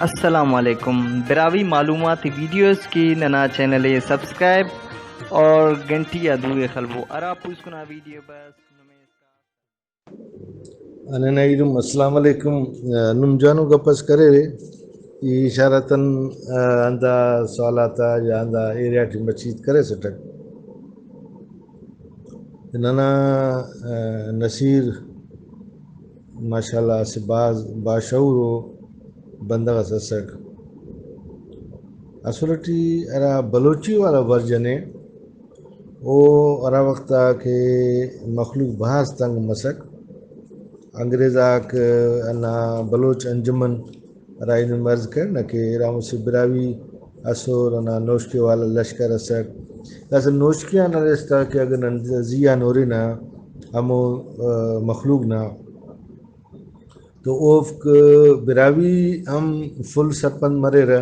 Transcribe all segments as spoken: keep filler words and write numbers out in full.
السلام علیکم۔ براہوئی معلوماتی ویڈیوز کہ ننا چینل ءِ سبسکرائب اور گھنٹی آ دو ءِ خلبو، ہرا پوسکنا ویڈیو بس نمے۔ ننا ایلم السلام علیکم۔ آ، نم جوانو گپ اس کریرے، ای اشارتاً، آ، ہندا سوال آتا یا ہندا ایریا ٹی مچ ہیت کریسٹک۔ ننا، آ، نصیر ماشاءاللہ اسہ بھاز باشعور ءُ بندغ اس اسک۔ اصل ٹی ہرا بلوچی والا ورژن ءِ، او ہرا وخت آ کہ مخلوق بھاز تنگ مسک، انگریز آک ہندا بلوچ انجمن ہرا ای نم عرض کرینہ کہ ارا مسہ براہوئی اسر، ہندا نوشکے والا لشکر اسک، داسہ نوشکے آن ارے است کہ اگہ نن زی آن ہُرنہ ہمو، آ، مخلوق نا تو اوفک براہوئی ہم فل سرپند مریرہ،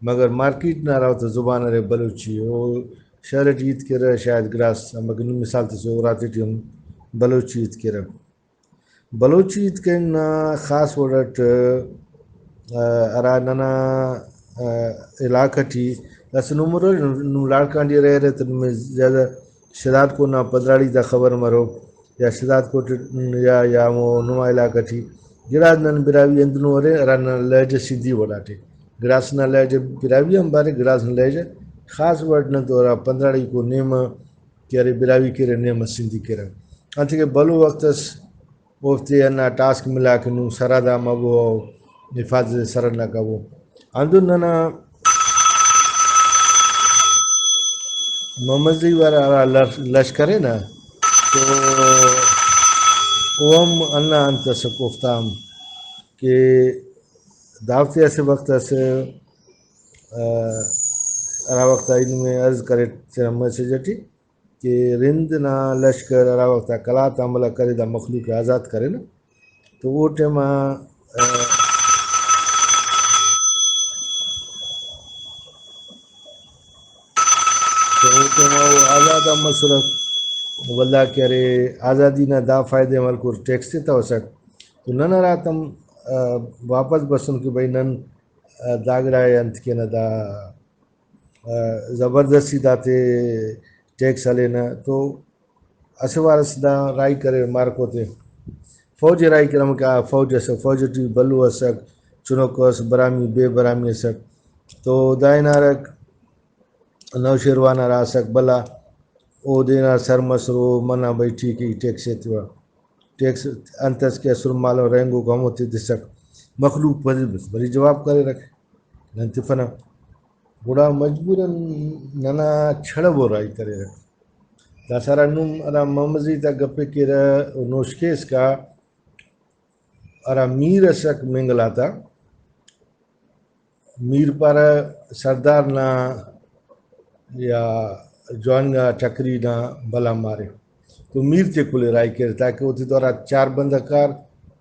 مگر مارکیٹ نا ہراوتا زبان ارے بلوچی، او شہر ٹی ہیت کیرہ، شاید گڑاس ہمکہ نم مثال تسے اراتے ٹی ہم بلوچی ہیت کیرہ۔ بلوچی ہیت کنگ نا خاص وڑ اٹ، آ، ہرا ننا، آ، علاقہ ٹی داسہ نم ارے، نم لاڑکان ٹی ارے ارے تو نمے زیادہ شہداد کوٹ نا پدراڑی تا خبر مرو، یا شہداد کوٹ یا، یا ہمو نما علاقہ ٹی گڑاس نن براہوئی ہندنو ارے ہرا ننا لہجہ سندھی وڑاٹے۔ گڑاس نا لہجہ براہوئی ہم بارے، گڑاس نا لہجہ خاص وڑ نن تو ہرا پندراڑی کو نیمہ کہ ارے براہوئی کیرہ، نیمہ سندھی کیرہ۔ انتئے کہ بھلو وخت اس اوفتے ہندا ٹاسک ملا کہ نم سرحد آ مبو، حفاظت سرحد نا کبو۔ ہندن ننا محمد زئی والا ہرا لش-، لشکر ءِ نا، تو او ہم ہندا انت ئسک اوفتا ہم کہ دافتے اسہ وخت ئس، آ، ہرا وخت آ ای نمے عرض کریٹ تینا میسج ٹی کہ رند نا لشکر ہرا وخت آ قلات حملہ کرے دا مخلوق ءِ آزاد کرینہ، تو او ٹائم آ، آ، تو او ٹائم آ او آزاد ہم مسرہ۔ ولدا کہ ارے آزادی نا دا فائدہ ہم ہلکر، ٹیکس تتوسک۔ تو نن ہراتم، آ، واپس بسن کہ بھئی نن، آ، دا گڑا ءِ انت کینہ، دا آ، زبردستی داتے ٹیکس ہلینہ تو اسہ وار اس دا راہی کریر مارکو تے۔ فوج ءِ راہی کریر، ہمکہ آ فوج اسک، فوج ٹی بھلو اسک، چنکو اس، براہمی، بے براہمی اسک۔ تو دا ہنارک نوشیروان ہرا اسک بھلا، او دے ہنار سر مسر، او منہ بھئی ٹھیک ءِ، ای ٹیکس ایتیوہ۔ ٹیکس انت اس کہ اسر مالو رہینگوک ہموتے تسک۔ مخلوق پدی بس بری جواب کریرک، نن تفنہ۔ گڑا مجبوراً ننا چھڑو راہی کریرک۔ داسہ ہرا نم ہرا محمد زئی تا گپ ءِ کیرہ و نوشکے اسکا، ہرا میر اسک مینگل آتا، میر پارہ سردار نا یا جوان انگا ٹکری نا بھلا مارے۔ تو میر تے کل ءِ راہی کریر تاکہ اوتے تو ہرا چار بندغ کار،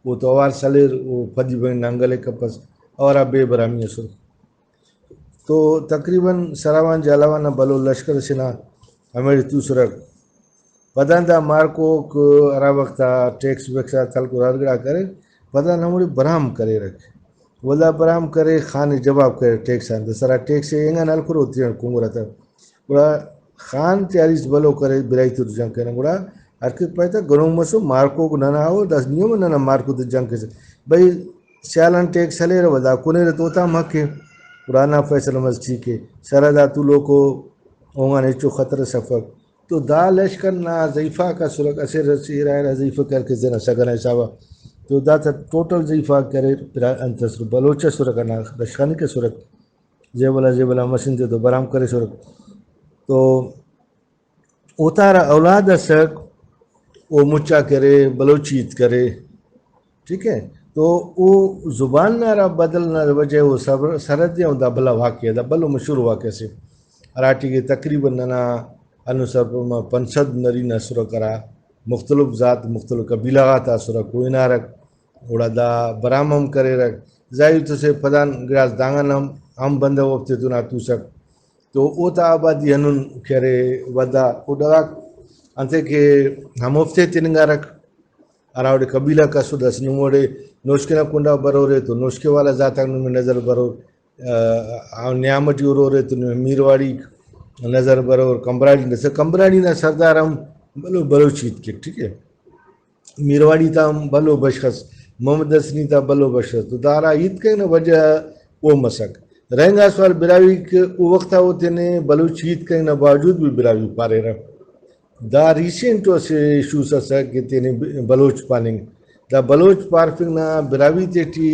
او تو اوار سلیر، او پدی بنگ نا انگل ءِ کپس، او ہرا بے براہمی اسر۔ تو تقریباً سراوان جھالاوان نا بھلو لشکر اسے نا ہمیڑے توسرہ۔ پدان دا مارکوک ہرا وخت آ ٹیکس ویکس آ خلکر ہر گڑا کریر، پدان ہموڑے برام کریرک۔ ولدا برام کرے، خان ءِ جواب کرے ٹیکس آن، داسہ ہرا ٹیکس ءِ اینگان ہلکر او تیان کنگرہ تہ۔ گڑا خان تیاریس بھلو کرے، براہوئی تے تو جنگ کینہ۔ گڑا ہر کہ پائے تہ گنوک مسو مارکوک ننا او، داسہ نی ہم ننا مارکو تے جنگ کیسہ۔ بھئی سیال آن ٹیکس ہلیرہ، ولدا کُنیرہ تو اوتام حق ءِ۔ گڑا ہندا فیصلہ مس ٹھیک ءِ۔ سرحد آ تولوکو اونگان ہچو خطر اس افک۔ تو دا لشکر نا ضعیفہ آک اسرک، اسہ رسی ارا ارا ضعیفہ کر کے تینا سگہ نا حسابا۔ تو دا تا ٹوٹل ضعیفہ آک کریر، پرا-، انت اسر، بلوچ اسرک، ہندا رشخانک اسرک، زیبلا زیبلا مسن تے تو برام کریسرک۔ تو اوتا ہرا اولاد اسک، او مچا کرے، بلوچی ہیت کرے۔ ٹھیک ہے، تو او زبان نا ہرا بدل نا وجہ او صبر-، سرحد ءِ، او دا بھلا واقعہ، دا بھلو مشہور واقعہ سے، ہراٹی کہ تقریباً ننا ہندن سرپند پنچ سد نرینہ اسرک، ہرا مختلف ذات، مختلف قبیلہ غاتا اسرک، او ہنارک، گڑا دا برام ہم کریرک۔ ظاہر تو سے پدان گڑاس دانگان ہم، ہم بندغ اوفتے تون آ توسک۔ تو اوتا آبادی ہندن کہ ارے ولدا او ڈغاک انتئے کہ ہموفتے تننگارک۔ ہراوڑے قبیلہ کسر اس، نم اوڑے نوشکے نا کنڈا برورے تو نوشکے والا ذاتاک نمے نظر برور، آ، نیام ٹی ہرورے تو نمے میرواڑیک نظر برور، کمبراڑی نظر، کمبراڑی نا سردار ہم بھلو بلوچ ہیت کیک، ٹھیک ہے۔ میرواڑی تا ہم بھلو بشخ اس، محمد حسنی تا بھلو بشخ اس۔ تو دا ہرا ہیت کننگ نا وجہ او مسک۔ رہینگا سوال براہوئیک او وخت آ او تینے بلوچ ہیت کننگ نا باوجود بھی براہوئی پاریرہ۔ دا ریسنٹ اسہ ایشوس اسک کہ تینے بلوچ پاننگ۔ دا بلوچ پارفنگ نا براہوئی تیٹی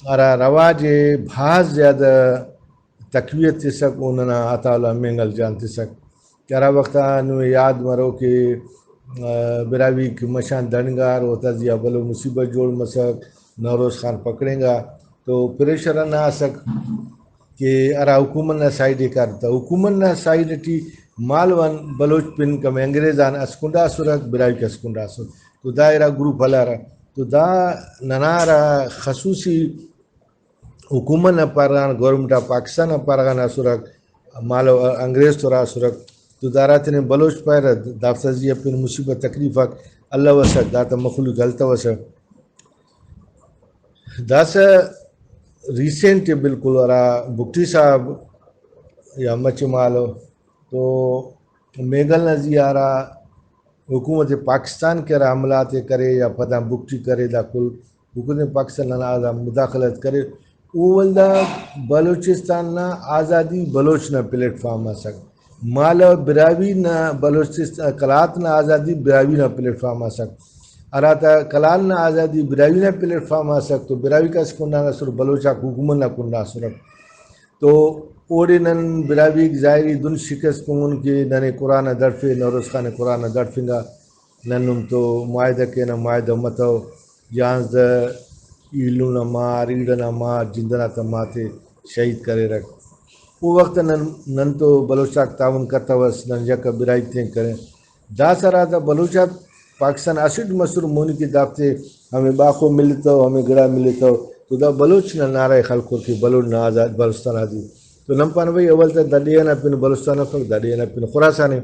ہرا رواج ءِ بھاز زیادہ تقویت تسک، او ننا عطا اللہ مینگل جان تسک کہ ہرا وخت آ نمے یاد مرو کہ، آ، براہوئیک مشان دننگار، اوتا زیہا بھلو مصیبت جوڑ مسک، نوروز خان پکڑینگا تو پریشر ہندا اسک کہ ہرا حکومت نا سائیڈ ءِ کارہ تہ، حکومت نا سائیڈ ٹی مالو آن بلوچ پن کمے انگریز آن اسہ کنڈا اسرک، براہوئیک اسہ کنڈا اسر۔ تو دا ارا گروپ ہلارہ۔ تو دا ننا ہرا خصوصی حکومت نا پارہ غان، گورنمنٹ آف پاکستان نا پارہ غان اسرک، مالو انگریز تو ارا اسرک۔ تو دا ہراتینے بلوچ پارہ، دافتا زیہا پن مصیبت تکلیف آک الوسہ، داتا مخلوق ہلتوسہ۔ داسہ ریسنٹ بالکل ہرا بگٹی صاحب یا مچے مالو تو مینگل نا زیہا ہرا حکومت پاکستان کہ ہرا حملات ءِ کرے یا پدان بگٹی کرے، دا کل حکومت پاکستان ننا آ مداخلت کرے، او ولدا بلوچستان نا آزادی بلوچ نا پلیٹ فارم اسک، مالو براہوئی نا، بلوچستان قلات نا آزادی براہوئی نا پلیٹ فارم اسک، ہراتا قلات نا آزادی براہوئی نا پلیٹ فارم اسک تو براہوئی کس کنڈان اسر، بلوچ آک حکومت نا کنڈا اسرک۔ تو اوڑے نن براہوئیک ظاہری دن شکست کنگن کہ ننے قرآن نا دڑفے، نوروز خان ءِ قرآن نا دڑفنگا، نن نم تو معاہدہ کینہ، معاہدہ متو، یانزدہ ایلم نا مار، ایڑ ئنا مار، جند ئنا تا ماتے شہید کریرک۔ او وخت نن، نن تو بلوچ آک تعاون کتوس، نن یکہ براہوئی تین کرین۔ داسہ ہرا دا بلوچ آک پاکستان اسٹ مسر مونی کہ دافتے ہمے باخو ملتو، ہمے گڑا ملتو، تو دا بلوچ نا نعرہ ءِ خلکر کہ بلوچ نا آزاد بلوچستان آزادی۔ تو نن پانہ بھئی اول تا دا ڈیہہ نا پن بلوچستان افک، دا ڈیہہ نا پن خراسان ءِ،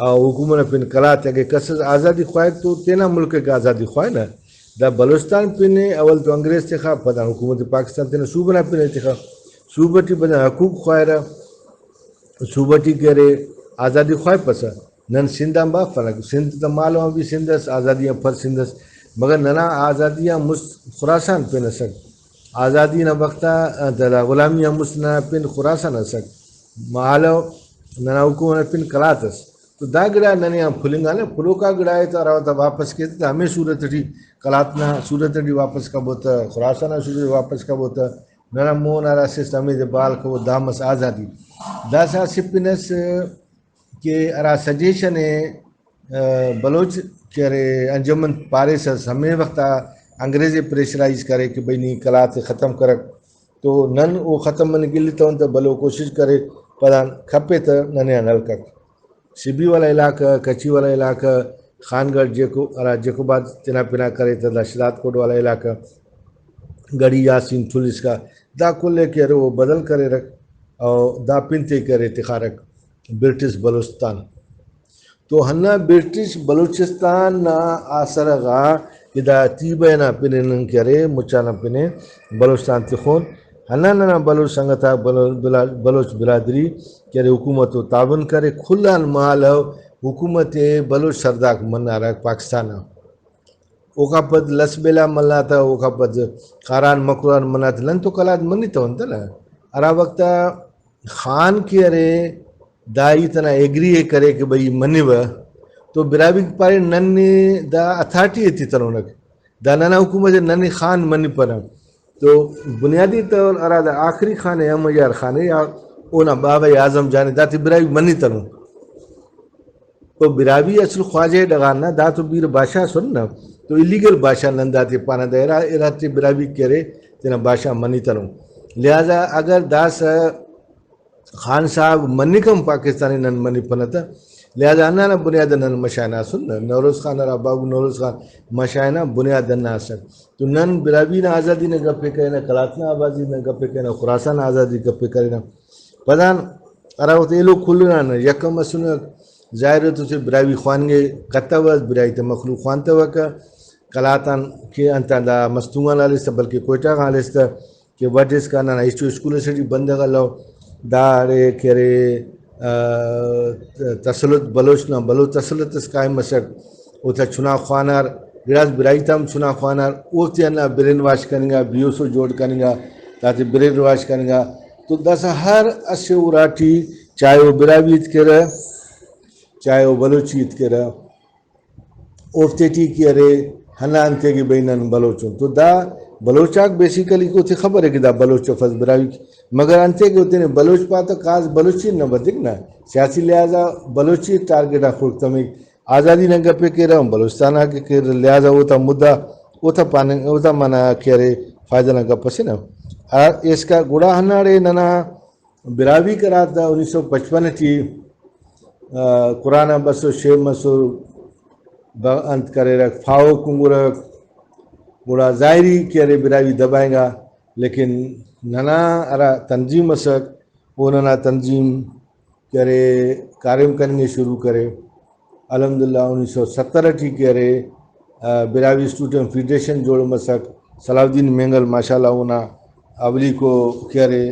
آ، حکومت نا پن قلات ءِ۔ اگہ کس آزادی خواہک تو تینا ملک ءِ آزادی خواہے نا۔ دا بلوچستان پن ءِ، اول تو انگریز تخا، پدان حکومت پاکستان تینا صوبہ نا پن ءِ تخا۔ صوبہ ٹی پدان حقوق خواہرہ، صوبہ ٹی کہ ارے آزادی خواہپسہ۔ نن سندھ آن بافنگ، سندھ تا مالو آن بھی سندھ اس، آزادی آن پد سندھ اس، مگر ننا آزادی آن مست خراسان پن اسک۔ آزادی نا وخت آ، انت دا غلامی آن مست ننا پن خراسان اسک، مالو ننا حکومت نا پن قلات اس۔ تو دا گڑا ننے آن پھلنگانے، پھلوکا گڑا ءِ تو ہرا وخت آ واپس کیتہ تہ ہمے صورت ٹی، قلات نا صورت ٹی واپس کبو تہ، خراسان نا صورت ٹی واپس کبو تہ، ننا مون ہرا سسٹم ءِ دے بحال کبو، دا مس آزادی۔ داسہ اسہ پن اس کہ ہرا سجیشن ءِ، آ، بلوچ کہ ارے انجمن پاریسس، ہمے وخت آ انگریز ءِ پریشرائز کرے کہ بھئی نی قلات ءِ ختم کرک، تو نن او ختم مننگ الیتون تہ بھلو کوشش کرے، پدان کھپے تہ ننے آن ہلکک۔ سبی والا علاقہ، کچھی والا علاقہ، خان گڑھ جیکو-، ہرا جیکوب آباد تینا پنا کرے تہ دا شہداد کوٹ والا علاقہ، گڑھی یاسین ٹل اسکا، دا کل ءِ کہ ارے او بدل کریرک، او دا پن تے کہ ارے تخارک برٹش بلوچستان۔ تو ہندا برٹش بلوچستان نا آسرہ غا کہ دا تیبہ نا پن ءِ نن کہ ارے مچانا پن ءِ بلوچستان تخون۔ ہندا ننا بلوچ سنگت آک، بلو-، بلا-، بلوچ برادری کہ ارے حکومت و تعاون کرے، کل آن مالو حکومت ءِ بلوچ سردارک منارہ پاکستان آ۔ اوکا پد لس بیلہ ملا تہ، اوکا پد خاران مکران منا تہ، نن تو قلات منتون تہ نا۔ ہرا وخت آ خان کہ ارے دا ہیت ئنا ایگری ءِ کرے کہ بھئی منوہ، تو براہوئی پارے نن نے دا اتھارٹی ءِ تتنونک، دا ننا حکومت ءِ، ننے خان منپنہ۔ تو بنیادی طور ہرا دا آخری خان ءِ احمد یار خان ءِ یا اونا بابا اعظم جان ءِ، داتے براہوئی منتنو۔ تو براہوئی اصل خواجہ ڈغار نا، دا تو بیر بادشاہ اسن نا، تو ایلیگل بادشاہ نن داتے پانہ، دا ارا-، ارا تے براہوئی کہ ارے تینا بادشاہ منتنو۔ لہذا اگر داسہ خان صاحب منکم پاکستانی نن منپنہ تہ، لہذا ہندانا بنیاد نن مشاہناسن نہ۔ نوروز خان ہرا بابو نوروز خان مشاہنہ بنیاد ہندا اسک۔ تو نن براہوئی نا آزادی نا گپ ءِ کرینہ، قلات نا آزادی نا گپ ءِ کرینہ، خراسان نا آزادی گپ ءِ کرینہ۔ پدان ہرا وخت ایلو کل ہنانہ یکہ مسنہ، ظاہر ءِ تو اسہ براہوئی خواننگے کتوس، براہوئی تے مخلوق خوانتوکہ۔ قلات آن کہ انت آن دا مستونگ آن ہلیس تہ، بلکہ کوئٹہ غان ہلیس تہ، کہ وڈھ اسکان ننا ہچو اسکول ئسے ٹی بندغ الو، داڑے کہ ارے، آ، تسلط بلوچ نا، بلوچ تسلط اس قائم مسک، اوتا چنا خوانار، گڑاس براہوئی تا ہم چنا خوانار، اوفتے ہندا برین واش کننگا، بی ایس او جوڑ کننگا، داتے برین واش کننگا۔ تو داسہ ہر اسہ اراٹی چاہے او براہوئی ہیت کیرہ، چاہے او بلوچی ہیت کیرہ، اوفتے ٹی کہ ارے، ہندا انتے کہ بھئی نن بلوچ ان۔ تو دا بلوچ آک بیسیکلی اوتے خبر ءِ کہ دا بلوچ افس براہوئی، مگر انتے کہ او تینے بلوچ پاتہ، کاز بلوچی نا بدک نا، سیاسی لحاظ آ بلوچی ٹارگٹ آ خڑک تمک، آزادی نا گپ ءِ کیرہ، بلوچستان آ کہ کیرہ، لہٰذا اوتا مدعا، اوتا پاننگ، اوتا منہ کہ ارے فائدہ نا گپ اسے نا۔ آ، ایسکا گڑا ہنداڑے ننا براہوئی قرار تا انیس سو پچپن ٹی، آ، قرآن آ بسر، شعر مسر، ب-، انت کریرک، فاہو کنگرک، گڑا ظاہری کہ ارے براہوئی دبائنگا، لیکن ننا ہرا تنظیم اسک، او ننا تنظیم کہ ارے کاریم کننگ ءِ شروع کرے۔ الحمدللہ انیس سو ستر ٹی کہ ارے، آ، براہوئی اسٹوڈنٹ فیڈریشن جوڑ مسک۔ صلاح الدین مینگل ماشاءاللہ اونا اولیکو کہ ارے،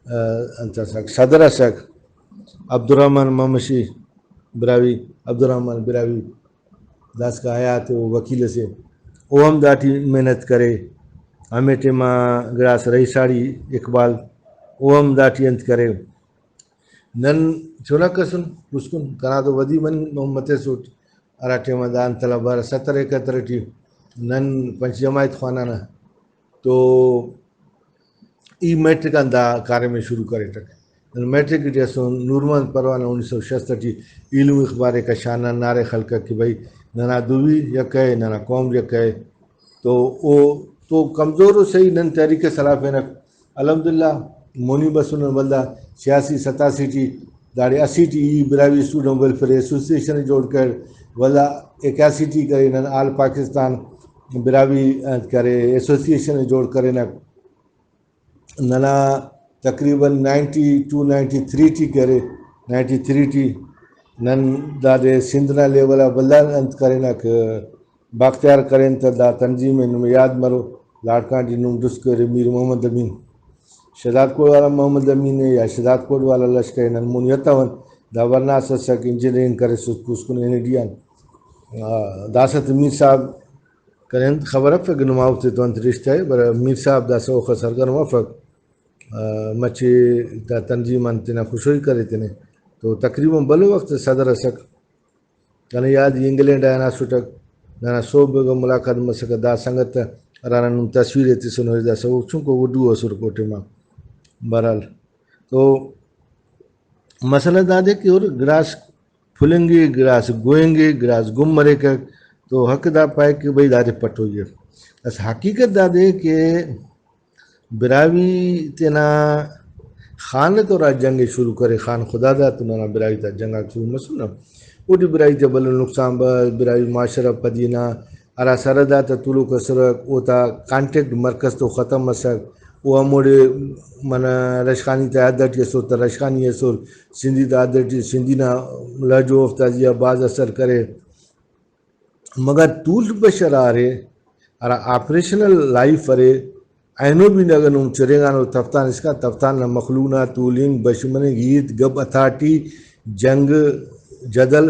آ، انت اسک، صدر اسک۔ عبدالرحمن ممشی براہوئی، عبدالرحمن براہوئی داسکا حیات ءِ، او وکیل اسے، او ہم داٹی محنت کرے۔ ہمے ٹائما گڑاس رئیساڑی اقبال، او ہم داٹی انت کرے۔ نن چنک ئسن پوسکن، کنا تو ودی مننگ متسٹ، ہرا ٹائما دا انت لبارہ ستر اکہتر ٹی نن پنچ جماعت خوانانہ۔ تو ای میٹرک آن دا کاریم ءِ شروع کریٹک۔ نن میٹرک ٹی اسن، نور محمد پروانہ انیس سو شست ٹی ایلم اخبار ءِ کشانہ، نعرہ خلکک کہ بھئی ننا دوی یکہ ءِ، ننا قوم یکہ ءِ۔ تو او تو کمزور و سہی نن تحریک ءِ سلاہ پینک۔ الحمدللہ مونی بسنن، ولدا چھیاسی ستاسی ٹی، داڑے اسی ٹی ای براہوئی اسٹوڈنٹ ویلفیئر ایسوسی ایشن ءِ جوڑ کر، ولدا اکاسی ٹی کرے نن آل پاکستان براہوئی، آ، کرے ایسوسی ایشن ءِ جوڑ کرینک۔ ننا تقریباً نائنٹی ٹو نائنٹی تھری ٹی کرے، نائنٹی تھری ٹی نن دادے سندھ نا لیول آ بھلا انت کرینک، باختیار کرین تہ دا تنظیم ءِ نمے یاد مرو، لاڑکان ٹی نم ڈسک ارے میر محمد امین، شہداد کوٹ والا محمد امین ءِ یا شہداد کوٹ والا لشکر ءِ نن مون یتون۔ دا ورناس اسک، انجینئرنگ کریسس پوسکن این ای ڈی آن۔ آ، داسہ تہ میر صاحب کنے انت خبر افک، نما اوفتے تو انت رشتہ ءِ، پر میر صاحب داسہ اوخہ سرگرم افک، آ، مچے دا تنظیم آن تینا کشوئی کرے تینے۔ تو تقریباً بھلو وخت صدر اسک۔ کنے یاد ای انگلینڈ آ ہناسٹک، ننا سہب بیگہ ملاقات مسکہ، دا سنگت ہرانا نم تصویر ءِ تسنو، داسہ او چنکو گڈو ئسر او ٹائما۔ بہرحال تو مسئلہ دادے کہ ہر گڑاس پھلنگے، گڑاس گوئنگے، گڑاس گم مریکک، تو حق دا پائک کہ بھئی دادے پٹوئی ءِ۔ بس حقیقت دادے کہ براہوئی تینا خان ءِ تورا جنگ ءِ شروع کرے، خان خداداد تو ننا براہوئی تا جنگ آک شروع مسنو۔ اوٹی براہوئی تے بھلو نقصان بس، براہوئی معاشرہ پدی ہنا ہرا سرحد آتا تولوک اسرک، اوتا کانٹیکٹ مرکز تو ختم مسک۔ او ہموڑے منہ رشخانی تا حد ئٹی اسر تہ رشخانی اسر، سندھی تا حد ئٹی سندھی نا لہجو اوفتا زیہا بھاز اثر کرے۔ مگر تولف بشر ارے، ہرا آپریشنل لائف ارے، اینو بھی اگہ نم چرینگانو تفتان اسکان، تفتان نا مخلوق نا تولنگ، بش مننگ، ہیت گپ، اتھارٹی، جنگ، جدل،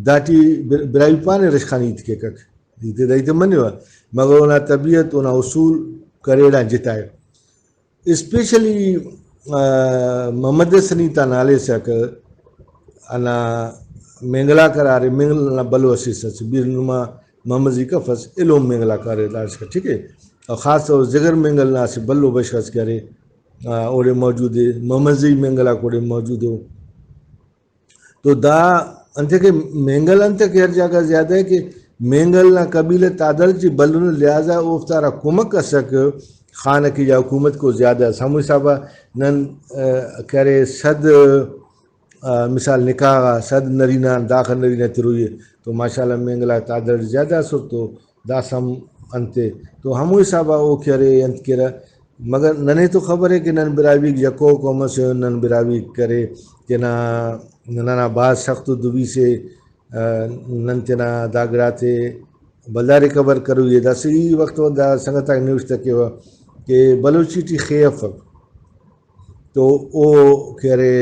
داٹی بر-، براہوئی پانے رشخانی ہیت کیکک۔ ہیت داہیت منوہ، مگر اونا طبیعت، اونا اصول کریڑان جتا ءِ۔ اسپیشلی، آ، محمد حسنی تا نالے سے کہ ہندا مینگلا کرارے، مینگل نا بھلو اسیس اس، بیر نما محمد زی کفس، ایلو مینگلا کرے داسکا، ٹھیک ہے۔ اور خاص طور زگر مینگل نا اسہ بھلو بشخ اس کہ ارے، آ، اوڑے موجود ہے، محمد زی مینگل آک اوڑے موجود ہو۔ تو دا انتئے کہ مینگل انتئے کہ ہر جاگہ زیادہ ہے کہ مینگل نا قبیلہ تادل ٹی بھلن، لہٰذا اوفتا ہرا کمک اسک خان کہ یا حکومت کو زیادہ اس۔ ہمو حساب آ نن، آ، کرے صد، آ، مثال نکاح غا صد نرینہ آن داخہ نرینہ تروئی ءِ تو ماشاءاللہ مینگل آ تادل زیادہ اسر تو داسہ ہم انتے۔ تو ہمو حساب آ او کہ ارے انت کیرہ، مگر ننے تو خبر ءِ کہ نن براہوئیک یکو قوم اسے ان، نن براہوئیک کرے تینا ننا بھاز سخت و دوی سے، آ، نن تینا دا گڑاتے بھلا ریکور کروئی ءِ۔ داسہ ای وخت دا سنگت آک نوشتہ کیوہ کہ بلوچی ٹی خے افک تو او کہ ارے،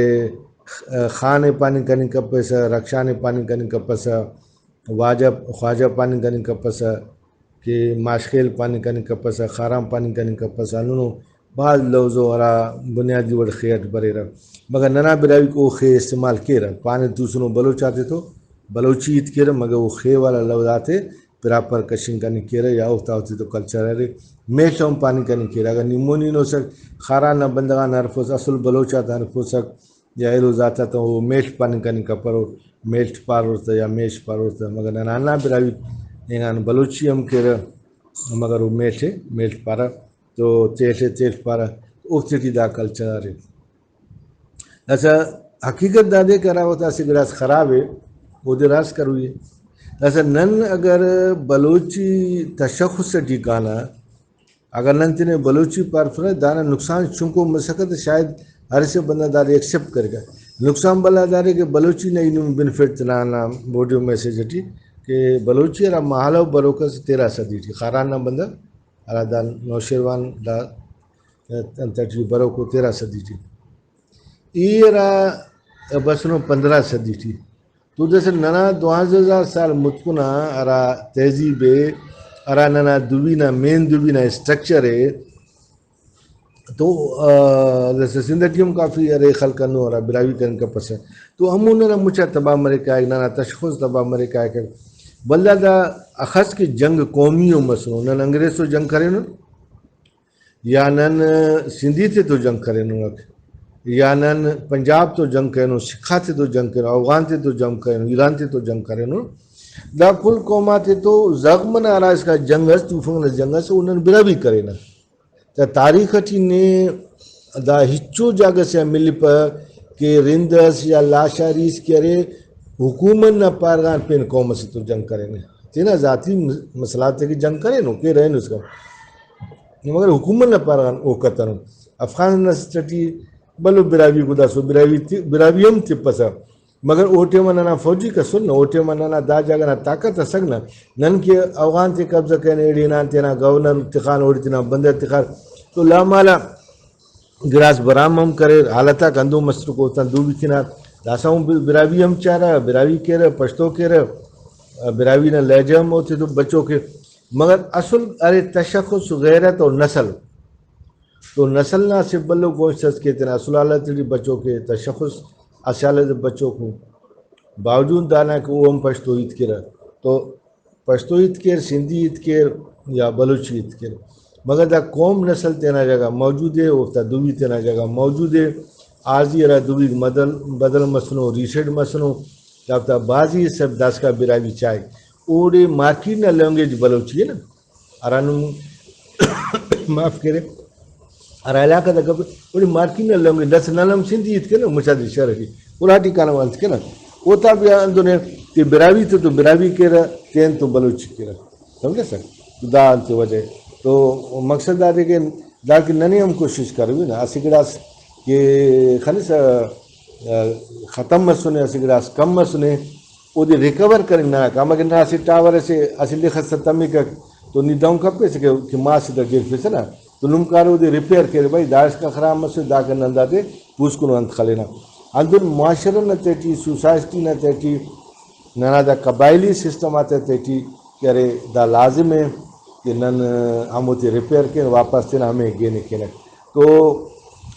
خ-، خان ءِ پاننگ کننگ کپسہ، رخشان ءِ پاننگ کننگ کپسہ، واجہ، خواجہ پاننگ کننگ کپسہ، کہ ماش خیل پاننگ کننگ کپسہ، خاران پاننگ کننگ کپسہ، ہندنو بھاز لوز و ہرا بنیادی وڑ خے اٹ بریرہ۔ مگر ننا براہوئیک او خے استعمال کیرہ، پانہ توسنو بلوچ آتے تو بلوچی ہیت کیرہ، مگر او خے والا لوز آتے پراپر کشنگ کننگ کیرہ یا اوفتا اوتے تو کلچر ارے، میڷ ہم پاننگ کننگ کیرہ۔ اگر نی مون ہنوسک خاران نا بندغ آن ہرفوس، اصل بلوچ آتا ہرفوسک، یا ایلو ذات آتا او میڷ پاننگ کننگ کپرو، میلٹ پارور تہ یا میش پارور تہ، مگر ننا ہندا براہوئی اینگان بلوچی ہم کیرہ، مگر او میل ءِ میلٹ پارہ، تو تیل ءِ تیل پارہ، اوفتے ٹی دا کلچر ارے۔ داسہ حقیقت دادے کہ ہرا وخت اسہ گڑاس خراب ءِ، اودے راست کروئی ءِ۔ داسہ نن اگر بلوچی تشخص ٹی کانہ، اگر نن تینے بلوچی پارفرہ، دانا نقصان چنکو مسکہ تہ شاید ہر اسہ بندغ دادے ایکسپٹ کریکہ۔ نقصان بھلا دادے کہ بلوچی نا ای نم بنفٹ تینا ہندا ویڈیو میسج ٹی کہ بلوچی ہرا مہالو بروک اس تیرہ صدی ٹی، خاران نا بندغ ہرا دا نوشیروان دا انت ٹی بروکو تیرہ صدی ٹی، ای ہرا بسنو پندرہ صدی ٹی۔ تو داسہ ننا دوانزدہ ہزار سال متکن آ ہرا تہذیب ءِ، ہرا ننا دوی نا، مین دوی نا اسٹرکچر ءِ، تو، آ، داسہ سندھ ٹی ہم کافی ارے خلق ہندنو ہرا براہوئی کننگ کپسہ۔ تو ہمو ننا مچ آ تباہ مریک کائک، ننا تشخص تباہ مریک کائک۔ ولدا دا اخس کہ جنگ قومی ءُ مسنو، نن انگریز تو جنگ کرینن، یا نن سندھی تے تو جنگ کریننگ اک، یا نن پنجاب تو جنگ کرینن، سکھ آتے تو جنگ کرینن، اوغان تے تو جنگ کرینن، ایران تے تو جنگ کرینن۔ دا کل قوم آتے تو زغم نا ہرا اسکا جنگ اس، طوفان نا جنگ اس، او نن براہوئی کرینہ۔ دا تاریخ ٹی نے دا ہچو جاگہ سے آ ملپہ کہ رند اس یا لاشاری اس کہ ارے حکومت نا پارغان پین قوم اسے تو جنگ کرینے، تینا ذاتی مس-، مسئلہ تے کہ جنگ کرینو، کیرہ اینو اسکان۔ مگر حکومت نا پارغان او کتنو۔ افغان نسٹ ٹی بھلو براہوئی گداسو، براہوئی تی-، براہوئی ہم تپسہ، مگر او ٹائم آ ننا فوجی کسر نہ، او ٹائم آ ننا دا جاگہ نا طاقت اسک نہ۔ نن کہ اوغان تے قبضہ کرینے، ایڑے ہنان تینا گورنر تخان، اوڑے تینا بندغ تخان، تو لامالا گڑاس برام ہم کریر، حالت آک ہندن مسر کہ اوفتان دوبی کنار۔ داسہ ہم بر-، براہوئی ہم چارہ، براہوئی کیرہ، پشتو کیرہ، براہوئی نا لہجہ ہم اوتے تو بچوک ءِ۔ مگر اصل ارے تشخص، غیرت اور نسل۔ تو نسل نا اسہ بھلو کوشست اس کہ تینا اصل حالت ٹی بچوک ءِ، تشخص اسہ حالت ٹی بچوک ءِ۔ باوجود دانا کہ او ہم پشتو ہیت کیرہ، تو پشتو ہیت کیر، سندھی ہیت کیر یا بلوچی ہیت کیر، مگر دا قوم نسل تینا جگہ موجود ءِ، اوفتا دوی تینا جگہ موجود ءِ۔ عارضی ہرا دویک مدل بدل مسنو، ریسیٹ مسنو، دافتا بھازی حصہ داسکا براہوئی چائک۔ اوڑے مارکیٹ نا لینگویج بلوچی ءِ نا، ہرانو معاف کرے، ہرا علاقہ تا گپ، اوڑے مارکیٹ نا لینگویج داسہ نن ہم سندھی ہیت کینہ مچا دے شہر ٹی، اراٹی کانہ انت کینہ، اوتا بھی ہندن ءِ کہ براہوئی تے تو براہوئی کیرہ، تین تو بلوچی کیرہ۔ سمجھسہ؟ تو دا انت وجہ ءِ۔ تو مقصد دادے کہ دا کہ ننے ہم کوشش کروئی نا، اسہ گڑاس کہ خنسہ، آ، ختم مسنے، اسہ گڑاس کم مسنے، اودے ریکور کننگ ننا کام ءِ۔ اگہ ننا اسہ ٹاور اسے، اسہ لخ اس تمکک تو نی دہن کپیسہ کہ، کہ ماس تے گیرفیسہ نا، تو نم کارہ اودے ریپیئر کیرہ، بھائی داسکان خراب مسنے، داکان نن دادے پوسکنو انت خلینہ۔ ہندن معاشرہ نا تہٹی، سوسائٹی نا تہٹی، ننا دا قبائلی سسٹم آتا تہٹی کہ ارے دا لازم ءِ کہ نن ہموتے ریپیئر کین، واپس تینا ہمے گینے کینہ۔ تو،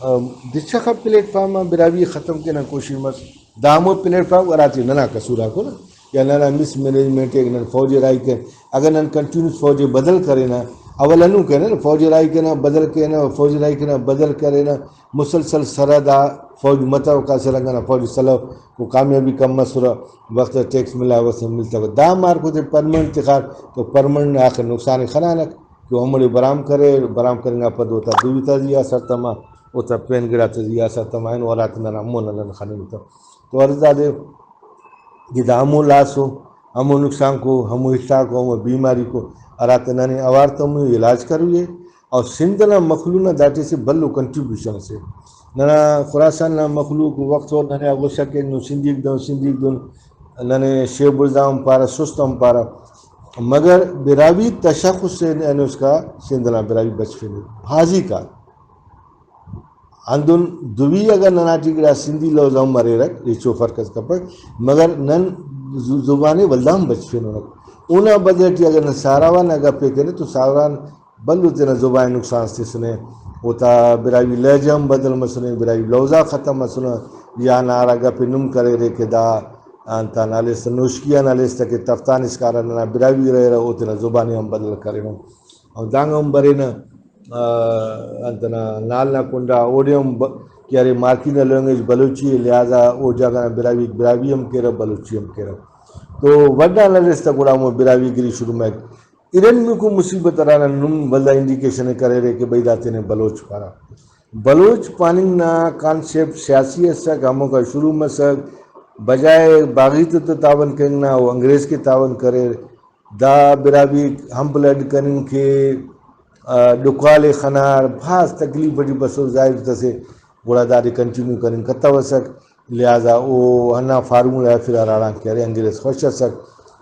ام، دچخا پلیٹ فارم آ براہوئی ختم کینہ کوشش مس، دا ہمو پلیٹ فارم ہراٹی ننا قصور آکو نا، یا ننا مس مینجمنٹ ءِ، نن فوج ءِ راہی کین۔ اگر نن کنٹینیوس فوج ءِ بدل کرینہ، اول ہندن کرینہ نا، فوج ءِ راہی کینہ، بدل کینہ، فوج ءِ راہی کینہ، بدل کرینہ، مسلسل سرحد آ فوج متوکا، اسہ رنگ ئنا فوج سلوک، او کامیابی کم مسرہ، وخت آ ٹیکس ملا، وخت آ ملتوکہ۔ دا مارکو تے پرمنٹ تخار تو پرمنٹ نا آخر نقصان ءِ خنانک، کہ او ہموڑے برام کرے، برام کرے نا پد اوتا دوی تا زی آ سر تما، اوتا پین گڑاتا زی آ سر تما، اینو ہراتم ننا مون آ نن خننگ تہ۔ تو عرض دادے کہ دا ہمو لاس ءُ، ہمو نقصانک ءُ، ہمو اخلاق ءُ، ہمو بیماریک ءُ، ہراتے ننے اوار تموئی علاج کروئی ءِ۔ اور سندھ نا مخلوق نا داٹی اسہ بھلو کنٹریبیوشن اسے۔ ننا خراسان نا مخلوق وخت وخت ننے آ غصہ کیک، نو سندھیک دن، سندھیک دن، ننے شیب الزام پارہ، سست ہم پارہ، مگر براہوئی تشخص سے اینو اسکا سندھ نا براہوئی بچفینے، حاضی کا۔ ہندن دوی اگر ننا ٹی گڑا سندھی لوز ہم مریرک، ہچو فرق اس کپک، مگر نن ز-، زبان ءِ ولدا ہم بچفیننک۔ اونا بدل ٹی اگر نن ساراوان نا گپ ءِ کرے تو ساراوان بھلو تینا زبان ءِ نقصان اس تسنے، اوتا براہوئی لہجہ ہم بدل مسنے، براہوئی لوز آک ختم مسنو، یا نارا گپ ءِ نم کریرے کہ دا انت آن ہلیس تہ، نوشکی آن ہلیس تہ کہ تفتان اسکارہ ننا براہوئی رہیرہ، او تینا زبان ءِ ہم بدل کرینو۔ او دانگ ہم برینہ، آ، انت نا نال نا کنڈا اوڑے ہم ب-، کہ ارے مارکی نا لینگویج بلوچی ءِ، لہذا او جاگہ نا براہوئی، براہوئی ہم کیرہ، بلوچی ہم کیرہ۔ تو وڈھ آن ہلیس تہ گڑا ہمو براہوئی گری شروع مریک۔ ارٹمیکو مصیبت ہرانا نم ولدا انڈیکیشن ءِ کریرے کہ بھئی دا تینے بلوچ پارہ۔ بلوچ پاننگ نا کانسیپٹ سیاسی ئسک، ہموکا شروع مسک، بجائے باغی تے تو تعاون کننگ نا، او انگریز کے تعاون کریر۔ دا براہوئی ہمپ لڈ کننگ کے، آ، ڈکال ءِ خنار، بھاز تکلیف ٹی بسر، ظاہر تسے گڑا دادے کنٹینیو کننگ کتوسک۔ لہذا او ہندا فارمولہ ءِ پھرا ہراڑان کہ ارے انگریز خوش اسک،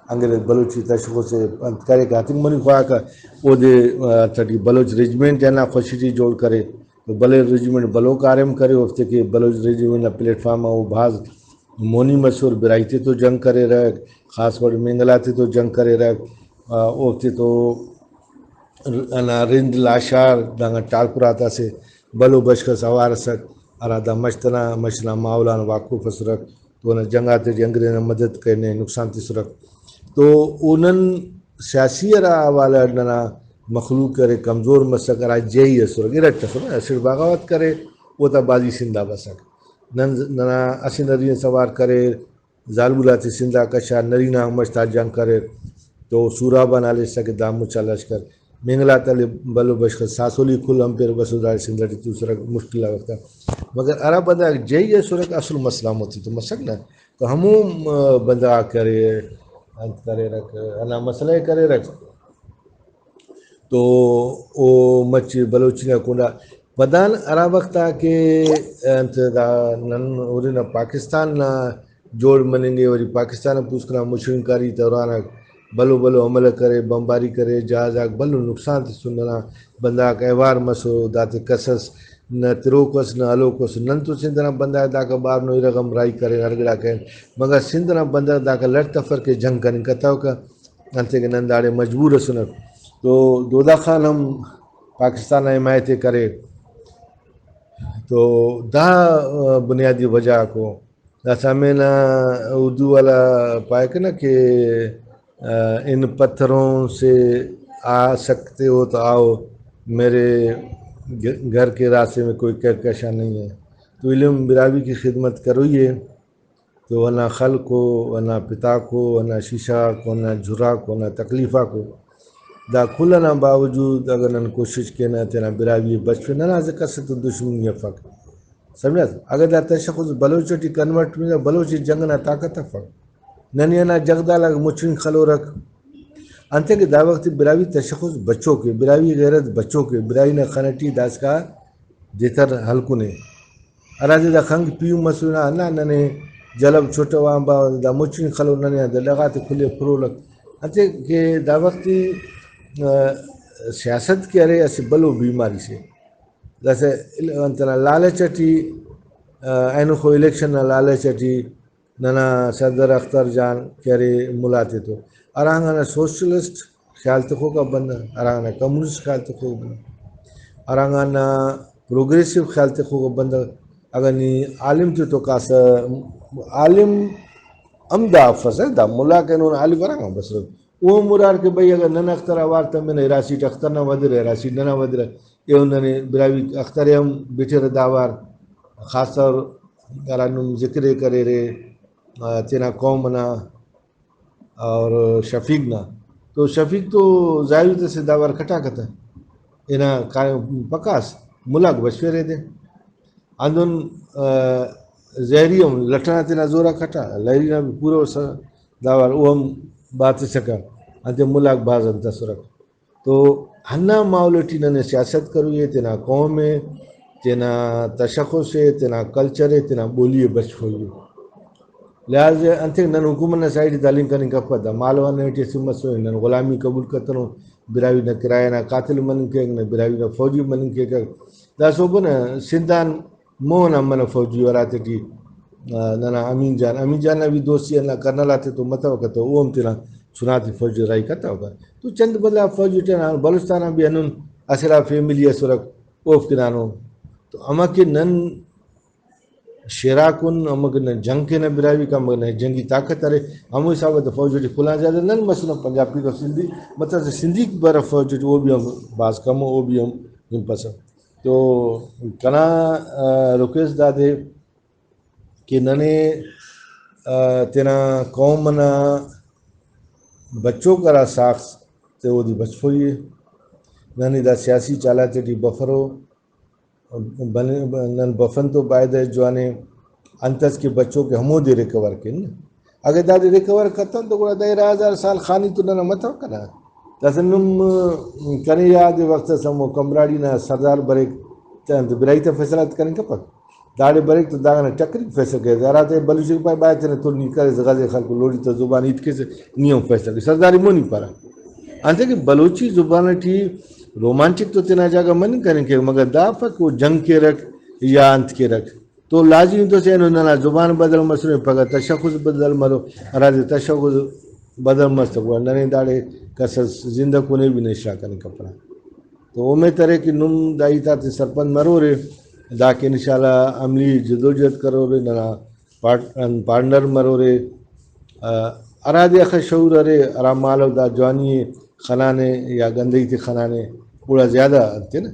انگریز بلوچی تشخص ءِ انت کرے کہ ہتنگ مننگ خواہک، اودے، آ، تٹی بلوچ ریجمنٹ ءِ ہندا خوشی ٹی جوڑ کرے، تو بلے ریجمنٹ بلوک آریم کرے، اوفتے کہ بلوچ ریجمنٹ نا پلیٹ فارم آ او بھاز مونی مسر، براہوئی تے تو جنگ کریرہ، خاص وڑ مینگلا تے تو جنگ کریرہ، آ، اوفتے تو ہندا رند لاشار دانگان ٹالپرہ آتا اسہ بھلو بشخ اس اوار ئسک، ہرا دا مش تنا، مش نا ماحول آن واقف ئسرک، تو اونا جنگ آتے ٹی انگریز نا مدد کرینے، نقصان تسرک۔ تو او نن سیاسی ہرا حوالہ اٹ ننا مخلوق ارے کمزور مسک، ہرا جہی ئسرک، ارٹ ئسرہ، اسٹ بغاوت کرے، اوتا بازی سندھ آ بسک۔ نن ننا اسہ نرینہ ئس اوار کریر، زالبول آتے سندھ آ کشار، نرینہ آک مش تا جنگ کریر، تو سوراب آن ہلیسہ کہ دا مچا لشکر، مینگلا تا لے بھلو بشخ، ساسولی کل امپیر بسر داڑے سندھ ٹی توسرہ مشکل آ وخت آ۔ مگر ہرا بندغ جہی ئسرک، اصل مسئلہ ہموتے تو مسک نا، تو ہمو، آ، بندغ آک ارے انت کریرک، ہندا مسئلہ ءِ کریرک۔ تو او مچہ بلوچی نا کنڈا پدان ہرا وخت آ کہ انت دا نن ہُرنہ پاکستان نا جوڑ مننگ ءِ، وری پاکستان آن پوسکنا مچھرنگ کاری دوران آک بھلو بھلو حملہ کرے، بمباری کرے، جہاز آک بھلو نقصان تسن، ننا بندغ آک اوار مسر، داتے کس اس نہ تروک اس نہ ہلوک اس۔ نن تو سندھ ئنا بندغ داکا بارنو ارغ ہم راہی کرین، ہر گڑا کرین، مگر سندھ ئنا بندغ داکا لٹ تفر کہ جنگ کننگ کتوکہ۔ انتئے کہ نن داڑے مجبور ئسنہ۔ تو دودہ خان ہم پاکستان نا حمایت ءِ کرے۔ تو دا، آ، بنیادی وجہ آکو۔ داسہ ہمے نا اردو والا پائک نا کہ، آ، ان پتھروں سے آ سکتے ہو تو آؤ، میرے گھر کے راستے میں کوئی کہکشاں نہیں ہے۔ تو علم براہوئی کی خدمت کروئی ہے۔ تو ہندا خلق و ہندا پتاک و ہندا شیشہ غاک و ہندا جھر آک و ہندا تکلیف آک و، دا کل ئنا باوجود اگہ نن کوشش کینہ تینا براہوئی ئے بچفنہ، ننا اسہ کس ئتون دشمنی افک، سمجھاس؟ اگہ دا تشخص بلوچ ٹی کنورٹ مریرہ، بلوچ جنگ نا طاقت افک۔ ننے ہندا جغدال آک مچنگ خلورک، انتئے کہ دا وخت براہوئی تشخص بچوک ءِ، براہوئی غیرت بچوک ءِ، براہوئی نا خن ٹی داسکا دتر ہلکنے۔ ہرادے دا خنک پیہن مسنے نا، ہندا ننے جلب چٹو آن با، دا مچنگ خلو ننے آن دا ڈغاتے کھلے پرولک۔ انتئے کہ دا وخت، آ، سیاست کہ ارے اسہ بھلو بیماری سے۔ داسہ ال-، انت ئنا لالچ ٹی، آ، اینخو الیکشن نا لالچ ٹی ننا صدر اختر جان کہ ارے ملا تے تو ہرانگ ئنا سوشلسٹ خیال تخوک آ بندغ، ہرانگ ئنا کمیونسٹ خیال تخوک آ بندغ، ہرانگ ئنا پروگریسو خیال تخوک آ بندغ۔ اگہ نی عالم تے تو کاسہ عالم ہم دا افسہ، دا ملا کینون عالم ہرانگ آن بسرہ۔ او مرار کہ بھئی اگہ نن اختر اوار تمنہ، ارا سیٹ اختر نا ودرہ، ارا سیٹ ننا ودرہ، ایہن ننے براہوئی اختر ءِ ہم بٹرہ دا وار، خاص طور ہرا نم ذکر ءِ کریرے، آ، تینا قوم ئنا اور شفیق نا، تو شفیق تو ظاہری تسے دا وار کٹاکہ تہ، ہنا کاریم پکاس، ملاک بشخرے دے۔ ہندن، آ، زہری ہم لٹ ئنا تینا زور آ کٹا، لہری نا بھی پورو ئسرہ، دا وار او ہم باتسکہ، انتئے ملاک بھاز انت ئسرک۔ تو ہندا ماحول ٹی ننے سیاست کروئی ءِ، تینا قوم ءِ تینا تشخص ءِ، تینا کلچر ءِ، تینا ٻولی ءِ بچفوئی ءِ۔ لہٰذا انتئے نن حکومت نا سائیڈ ءِ تعلیم کننگ کپہ، دا مالو آ ننے ٹی اسہ مسنے، نن غلامی قبول کتنو، براہوئی نا کرایہ نا قاتل مننگ کیک، نہ براہوئی نا فوجی مننگ کیک۔ دا سوب نا سندھ آن مون آ منہ فوجی ہراتے ٹی، آ، ننا امین جان، امین جان نا بھی دوستی ہندا کرنل آتے تو متوکہ تو او ہم تینا چناتے فوجی راہی کتوکہ۔ تو چند بندغ فوجی ٹی ہنانو، بلوچستان آن بھی ہندن اسہ ارا فیملی ئسرک اوفک ہنانو۔ تو امر کہ نن شیراکن، امر کہ نن جنگ کینہ براہوئی کن، امر کہ نن جنگی طاقت ارے، ہمو حساب ءِ فوج ٹی کل آن زیادہ نن مسنہ پنجابی و سندھی، مطلب سندھیک بارہ فوج ٹی او بھی ہم بھاز کم ءُ، او بھی ہم ہنپسہ۔ تو کنا، آ، ریکویسٹ دادے کہ ننے، آ، تینا قوم ئنا بچوک ہرا ساخت تے اودے بچفوئی ءِ۔ ننے دا سیاسی چالاتے ٹی بفرو، بن-، نن بفن تو بایدہ جوان ءِ انت اس کہ بچوک ہمودے ریکور کن۔ اگہ دادے ریکور کتن تو گڑا دا ارا ہزار سال خانی تو ننا متو کنا۔ داسہ نم کنے یاد ءِ وخت اس ہمو کمراڑی نا سردار بریک، تے انت براہوئی تا فیصلہ تے کننگ کپک۔ داڑے بریک تو داغان ٹکریک فیصلہ کریک۔ ہراتے بلوچ ءِ پائے بایدہ تینا تون ہیت کریسہ غزے خلکو لوڑی تا زبان ہیت کیسہ نی ہم فیصلہ کیسہ۔ سرداری مونی پارہ۔ انتئے کہ بلوچی زبان ٹی رومانٹک تو تینا جاگہ مننگ کننگ کیک، مگر دا افک او جنگ کیرک یا انت کیرک تو لازمی تو سے اینو ننا زبان بدل مسنے، پگہ تشخص بدل مرو، ہرادے تشخص بدل مس تو گڑا ننے داڑے کس اس زندہ کنے بھی نشا کننگ کپرہ۔ تو اومیت ارے کہ نم دا ہیت آتے سرپند مرورے، داکہ انشاءاللہ عملی جدوجہد کرورے، ننا پارٹ-، پارٹنر مرورے، آ، ہرادے اخہ شعور ارے، ہرا مالو دا جوانی ءِ خنانے یا گندگی تے خنانے، گڑا زیادہ انتئے نا،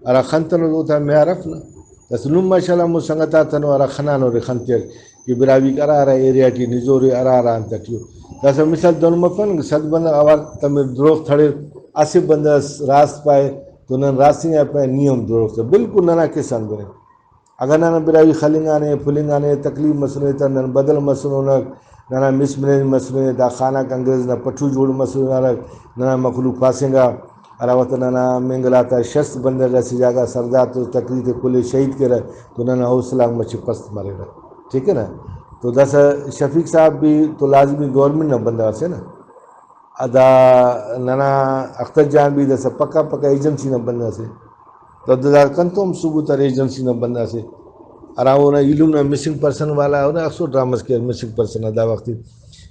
ہرا خنتنو اوتا معیار اف نا۔ داسہ نم ماشاءاللہ ہمو سنگت آتنو ہرا خنانورے خنتیک کہ براہوئیک ہرا ہرا ایریا ٹی نزورے، ہرا ہرا انت ٹی ءُ۔ داسہ مثال دہن مفن، صد بندغ اوار تمر دروغ تھڑیر، اسہ بندغ اس راست پائے تو نن راست انگا پائے، نی ہم دروغ تھڑ، بالکل ننا کس آن بنے۔ اگہ ننا براہوئی خلنگانے، پھلنگانے، تکلیف مسنے تہ نن بدل مسنونک، ننا مس مینج مسنے، دا خان آک انگریز نا پٹھو جوڑ مسنارک، ننا مخلوق پھاسنگا، ہرا وخت ننا مینگل آتا شست بندغ اسہ جاگہ سردار تو تقریر تے کل ئے شہید کیرہ تو ننا حوصلہ آک مچہ پست مریرہ، ٹھیک ہے نا؟ تو داسہ شفیق صاحب بھی تو لازمی گورنمنٹ نا بندغ اسے نا۔ دا ننا اختر جان بھی داسہ پکا پکا ایجنسی نا بندغ اسے۔ تو دا کنتون ثبوت ارے ایجنسی نا بندغ اسے۔ ہرا اونا ایلم نا مسنگ پرسن والا اونا اکثر ڈرامہ اس کیئر مسنگ پرسن آ دا وخت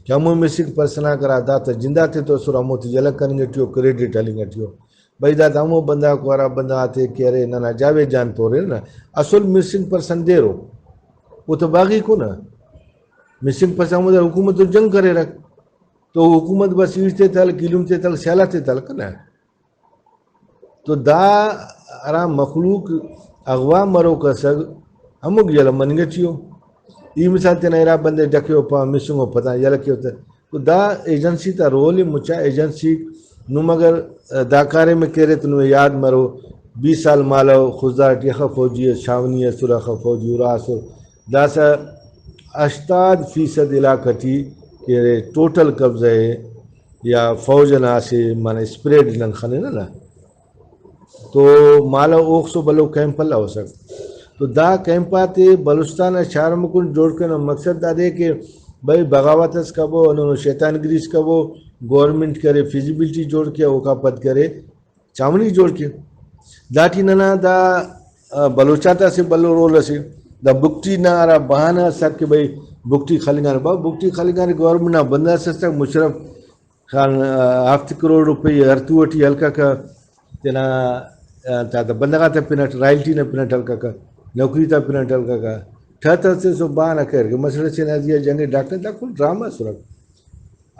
کہ ہمو مسنگ پرسن آک ہرا داتا جنداتے تو اسر ہموتے یلہ کننگ ٹی او، کریڈٹ ہلنگ ٹی او۔ بھئی دا ہمو بندغ آکو ہرا بندغ آتے کہ ارے ننا جاوید جان تو ارے نا، اصل مسنگ پرسن دیرو۔ او تو باغی کو نا۔ مسنگ پرسن ہمو دا حکومت تو جنگ کریرک۔ تو حکومت بس ایڑ تے تلک، ایلم تے تلک، سیالہ تے تلک نا۔ تو دا ہرا مخلوق اغوا مروک اسک، ہموک یلہ مننگ ٹی او۔ ای مثال تینا ارا بندے ڈکیو پا مسنگو پدا یلہ کیو تہ۔ تو دا ایجنسی تا رول ءِ، مچا ایجنسی نم اگر دا کاریم ءِ کیرے تو نمے یاد مرو، بیس سال مالو خضدار ٹی اخہ فوجی اس، چھاونی اسر، اخہ فوجی ارا اسر۔ داسہ ہشتاد فیصد علاقہ ٹی کہ ارے ٹوٹل قبضہ ءِ یا فوج ئنا اسہ منہ اسپریڈ نن خننہ نا، تو مالو اوخسو بھلو کیمپ الوسک۔ تو دا کیمپ آتے بلوچستان نا چار مکل جوڑ کنو مقصد دادے کہ بھئی بغاوت اس کبو، ہندنو شیطان گری اس کبو، گورنمنٹ کرے فیزیبلٹی جوڑ کے، اوکا پد کرے چھاونی جوڑ کے۔ داٹی ننا دا، آ، بلوچ آتا اسہ بھلو رول اسے۔ دا بگٹی نا ہرا بہانہ اس کہ بھئی بگٹی خلنگانے، با بگٹی خلنگانے، گورنمنٹ نا بندغ اس اسک مشرف خان، آ، ہفت کروڑ روپئی ہرتو ٹی ہلککہ، تینا، آ، تا، تا بندغ آتا پن اٹ، رائلٹی نا پن اٹ ہلککہ، نوکری تا پن اٹ ہلککہ، ٹھت اسے سو بہانہ کریر کہ مسڑ اسے نا زیہا جنگ ڈاکٹر، دا کل ڈرامہ اسرک۔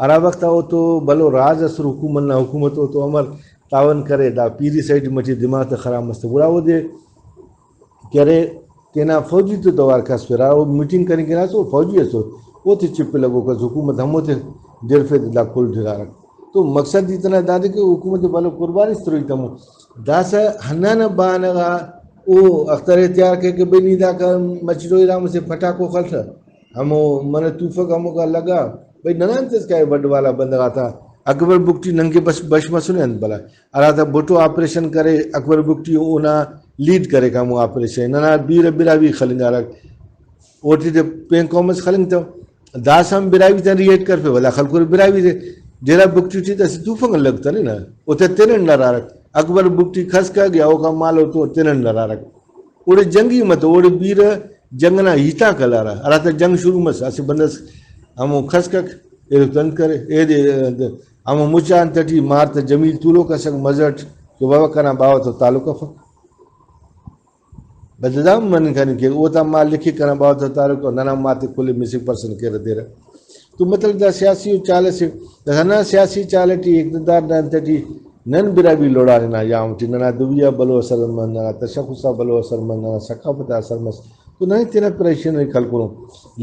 ہرا وخت آ اوتو بھلو راز ئسر حکومت نا، حکومت اوتو امر تعاون کرے، دا پیری سائیڈ مچے دماغ تہ خراب مس تہ گڑا اودے کہ ارے تینا فوجی تو توار کس پرا، او میٹنگ کننگ کنا تو فوجی ئسر، اوتے چپ لگوک ئس، حکومت ہموتے ڈرفے تہ دا کل ڈرارک۔ تو مقصد ای تینا دادے کہ حکومت بھلو قربانی اس تروئی تمو۔ داسہ ہندانا بہانہ غا او اختر ءِ تیار کریک کہ بھئی نی داکا مچٹو ارام سے پٹاکو خلسہ، ہمو منہ توفک ہموکا لگا۔ بھئی ننا انت اس کائے بڈ والا بندغ آتا، اکبر بگٹی ننکہ بس بش مسنے انت بھلا، ہراتا بھٹو آپریشن کرے اکبر بگٹی اونا لیڈ کریکہ ہمو آپریشن۔ ننا بیرہ براہوئی خلنگارہ، اوٹی تے پین قوم اس خلنگتو۔ داسہ ہم براہوئی تینا ریئیکٹ کرفے، ولدا خلکر براہوئی تے۔ ڈیرہ بگٹی ٹی داسہ طوفان لگتنے نا، اوتے تینن ڈرارک۔ اکبر بگٹی کھسکا گیا، اوکا مالو تو تینن ڈرارک۔ اوڑے جنگی متو، اوڑے بیرہ جنگ نا ہیتاک ہلارہ، ہراتا جنگ شروع مس، اسہ بندغ اس ہمو کھسکک، ایلو تند کرے، ایدے ہمو مچ آ انت ٹی مار تا جمیل تولوک اسک مزہ اٹ کہ بابا کنا باوہ تو تعلق افک۔ بس دا ہم مننگ کنے کہ اوتا مار لکھک کنا باوہ تا تعلق ء، ننا مار تے کل مسنگ پرسن کیرہ دیرہ۔ تو مطلب دا سیاسی و چال اسے، دا ہندا سیاسی چال ٹی اقتدار نا انت ٹی نن براہوئی لوڑانہ نا یام ٹی ننا دوی آ بھلو اثر مس، ننا تشخص آ بھلو اثر مس، ننا ثقافت آ اثر مس، تو ننے تینا پریشن ء خلکنو۔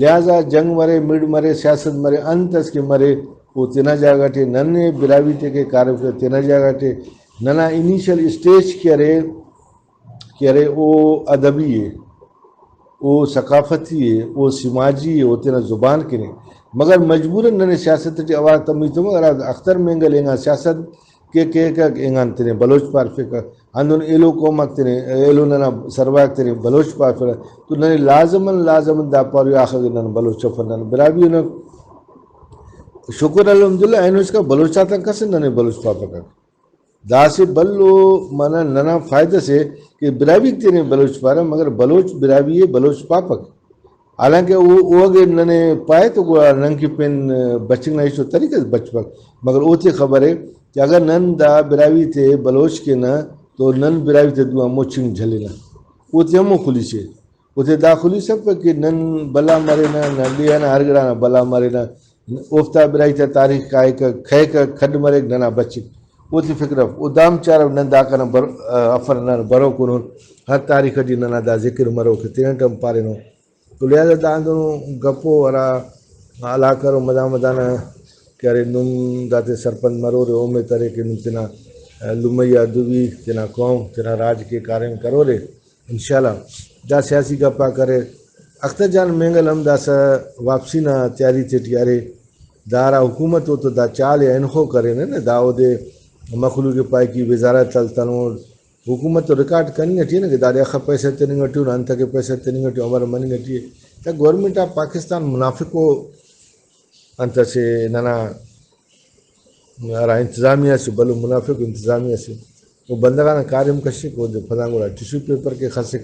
لہذا جنگ مرے، مڑ مرے، سیاست مرے، انت اس کہ مرے، او تینا جاگہ ٹی۔ ننے براہوئی تے کہ کاریم کرے تینا جاگہ ٹی۔ ننا انیشل اسٹیج کہ ارے، کہ ارے او ادبی ء، او ثقافتی ء، او سماجی ء، او تینا زبان کن ء۔ مگر مجبوراً ننے سیاست ٹی اوار تمتو، مگر اختر مینگل اینگان سیاست کہ کیکک، اینگان تینے بلوچ پارفیکہ، ہندن ایلو قوم آک تینے، ایلو ننا سرواک تینے بلوچ پارفرہ، تو ننے لازماً، لازماً دا پاروی آخر کہ نن بلوچ افن، نن براہوئی انک۔ شکر الحمدللہ، اینو اسکا بلوچ آتان کس ننے بلوچ پاپکک۔ داسہ بھلو منہ ننا فائدہ سے کہ براہوئی تینے بلوچ پارہ، مگر بلوچ براہوئی ء بلوچ پاپک۔ حالانکہ او، او اگہ ننے پائے تو گڑا نن کہ پین بچنگ نا ہچو طریقہ اس بچپک، مگر اوتے خبر ء کہ اگر نن دا براہوئی تے بلوچ کینہ تو نن براہوئی تے دو ہمو چنگ جھلینہ، اوتے ہمو خلیسے۔ اوتے دا خلیسفک کہ نن بھلا مرینہ، نن ڈیہہ ئنا ہر گڑا نا بھلا مرینہ، اوفتا براہوئی تا تاریخ کائکہ، کھیکہ، کھڈ مریک، ننا بچک۔ اوتے فکر اف، او دام چارو نن داکان بر-، افر نن بروک انون، ہر تاریخ ٹی ننا دا ذکر مروک، تینٹ ہم پارینو۔ تو لہذا دا ہندنو گپ و ہرا علاقہ و مدان مدان آ کہ ارے نم داتے سرپند مرورے، اومیت ارے کہ نم تینا لمئی آ دوی، تینا قوم، تینا راج کے کاریم کرورے۔ انشاءاللہ دا سیاسی گپ آک اریر۔ اختر جان مینگل ہم داسہ واپسی نا تیاری تیٹی ارے۔ دا ہرا حکومت او تو دا چال ء ہنخو کرینے نا، دا اودے مخلوق ء پائے کہ وزارت ہلتنو، حکومت تو ریکارڈ کننگ ٹی نا کہ داڑے اخہ پیسہ تننگ ٹی او، انتکہ پیسہ تننگ ٹی او، امر مننگ ٹی ء۔ دا گورنمنٹ آف پاکستان منافق و انت اسے ننا ہرا انتظامیہ اسے، بھلو منافق انتظامیہ اسے، او بندغ آنا کاریم کشک، اودے پدان گڑا ٹشو پیپر کے خسک۔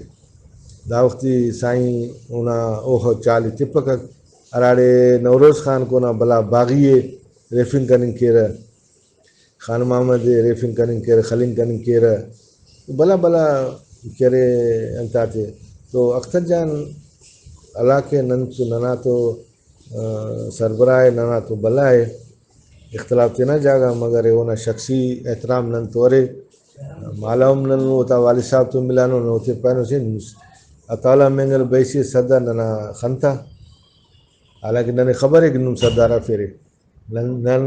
دا وختی سائیں اونا اوخہ چال ء تپکک، ہراڑے نوروز خان کونا بھلا باغی ء ریفنگ کننگ کیرہ، خان محمد ء ریفنگ کننگ کیرہ، خلنگ کننگ کیرہ، بھلا بھلا کہ ارے انتاتے۔ تو اختر جان ہلاکہ نن تو ننا تو آ، سربراہ ء، ننا تو بھلا ء، اختلاف تینا جاگہ غا مگر ء، اونا شخصی احترام نن تو ارے۔ مالو ہم نن اوتا والد صاحب تو ملانو، نن اوتے پانو سے عطاء اللہ مینگل بحیثیت صدر ننا خنتا، حالانکہ ننے خبر ء کہ نم سردار آ فیرے۔ نن، نن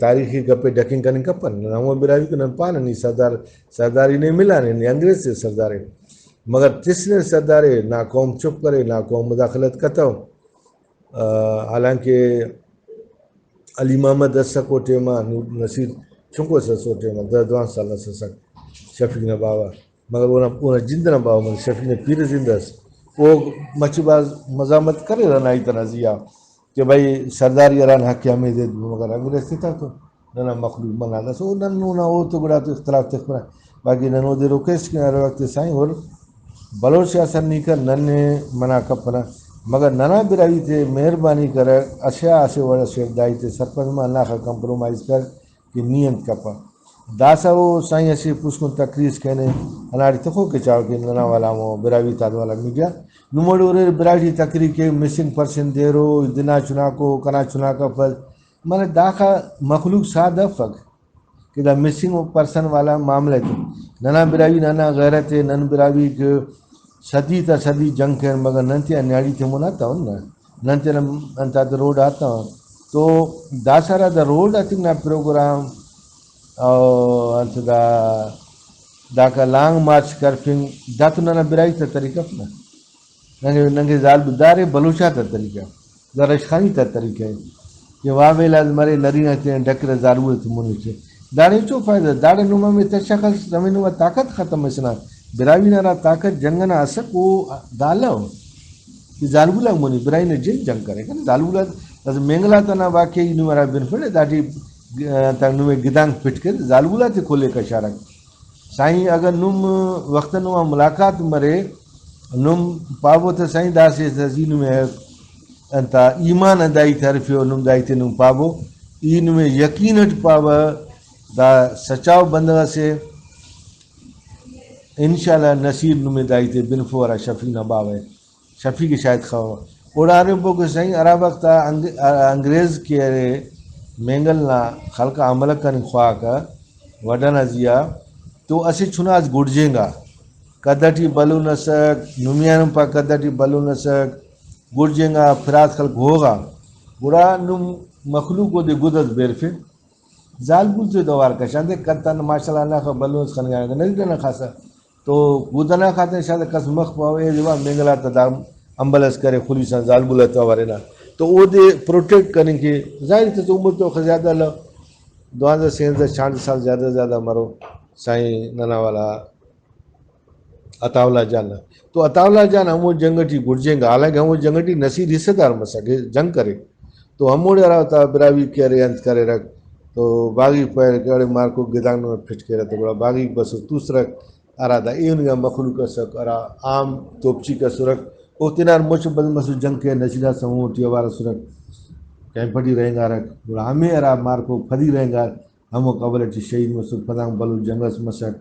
تاریخی گپ ء ڈکھنگ کننگ کپن، نن ہمو براہوئی کہ نن پانہ نی سردار، سرداری نے ملانے، نی انگریز سے سردار ء۔ مگر تس نے سردار ء، نا قوم چپ کرے، نا قوم مداخلت کتو۔ آ، حالانکہ علی محمد ئسک او ٹائما، نور نصیر چنکو ئس ئس او ٹائما، دہ دوانزدہ سال ئس ئسک شفیق نا باوہ، مگر اونا، اونا جند ئنا باوہ مریک، شفیق نا پیرہ زندہ ئس۔ او مچہ بھاز مزاحمت کریر ہندا ہیت ئنا زیہا کہ بھئی سرداری ہرا نا حق ہمیدے، مگر انگریز تتاتو۔ ننا مخلوق مناتا۔ سو نن اونا او تو گڑا تو اختلاف تخپنہ۔ باقی نن اودے ریکویسٹ کینہ ہر وخت سائیں ہر بلوچ آ سر نی کر، نن نے منع کپنہ، مگر ننا براہوئی تے مہربانی کر، اسہ آ اسہ وڑ اسیٹ داہیتے سرپند مہ، ہنداخہ کمپرومائز کر کہ نی انت کپہ۔ داسہ او سائیں اسہ پوسکن تقریر اس کرینے، ہنداڑے تخوک کہ چاہو کہ ننا والا ہمو براہوئی تاد والا میڈیا نموڑے اریر، براہوئی ٹی تقریر کیک، مسنگ پرسن دیرو، دنا چناکو، کنا چناک افس، معنی داخہ مخلوق ساہ دفک کہ دا مسنگ پرسن والا معاملہ تے ننا براہوئی نا غیرت ء، نن براہوئی کہ صدی تا صدی جنگ کرین، مگر نن تینا نیاڑی تے مون آتا ہن نا، نن تینا انت آتا روڈ آتا ہن۔ تو داسہ ہرا دا روڈ آتنگ نا پروگرام او انت دا داکا لانگ مارچ کرفنگ، دا تو ننا براہوئی تا طریقہ اف نا۔ ننگے، ننگے زالبول دارے بلوچ آتا طریقہ، دا رشخانی تا طریقہ ء کہ واویل آ مرے نرینہ تینا ڈکرہ زالبول تے مونی تے۔ داڑے ہچو فائدہ، داڑے نما مے تشخص نمے نما طاقت ختم مسنا۔ براہوئی نا ہرا طاقت جنگ ئنا اسک، او دالہ ء کہ زالبول آک مونی براہوئی نا جن جنگ کریکہ۔ زالبول آک داسہ مینگل آتا نا واقعہ ای نم ہرا بنفرہ، داٹی، آ، تا نمے گدانک پٹ کر زالبول آتے کل ء کشارک۔ سائیں، اگہ نم وخت نما ملاقات مرے، نم پاوہ تہ سائیں داسہ زی نمے انتا ایمان آن دا ہیت ہرفیو، نم دا ہیتے نم پاوہ، ای نمے یقین اٹ پاوہ، دا سچاؤ بندغ اسے، انشاءاللہ نصیر نمے دا ہیتے بنفو ہرا شفیع نا باوہ ء۔ شفیع کہ شاید خواوہ۔ اوڑا ہرفپو کہ سائیں، ہرا وخت آ انگ-، آ، انگریز کہ ارے مینگل نا خلق آ حملہ کننگ خواہکہ وڈھ ئنا زیہا، تو اسہ چنا اس گڈجینگا، قد ٹی بھلن ئسک، نمیان ہم پا قد ٹی بھلن ئسک، گڈجینگا، پھرات خلک ہوغا، گڑا نم مخلوق اودے گد اس بیرفے۔ زالبول تے تو اوار کشان دے، قد تا ماشاءاللہ ہنداخہ بھلن اس خننگانہ، نظیر نا خاصہ۔ تو گد ئنا خاطر شاید کس مخ پاوہ، اے دیوا مینگل آتا دا امبل اس کرے، خلیسان زالبول آتے اوار ہنا۔ تو اودے پروٹیکٹ کننگ کہ ظاہر تے تو عمر تو اوخہ زیادہ الو، دوانزہ، سینزدہ، چانزدہ سال زیادہ زیادہ مرو سائیں ننا والا عطا اللہ جان نا۔ تو عطا اللہ جان ہمو جنگ ٹی گڈجینگا، حالانکہ ہمو جنگ ٹی نصیر حصہ دار مسک، جنگ کرے۔ تو ہموڑے ہرا تا براہوئی کہ ارے انت کریرک، تو باغی پیر کہ ارے مارکو گدان نو پھٹ کیرہ، تو گڑا باغی بسر توسرک، ہرا دا ایہنگا مخلوق ئسک، ہرا عام توپچیک ئسرک، او تینان مچ بند مسر جنگ کہ نصیر آ سمو ٹی اوار ئسرک، کیمپ ٹی رہینگارک۔ گڑا ہمے ہرا مارکو پدی رہینگار، ہمو قبل ٹی شہید مسر، پدان بھلو جنگ اس مسک۔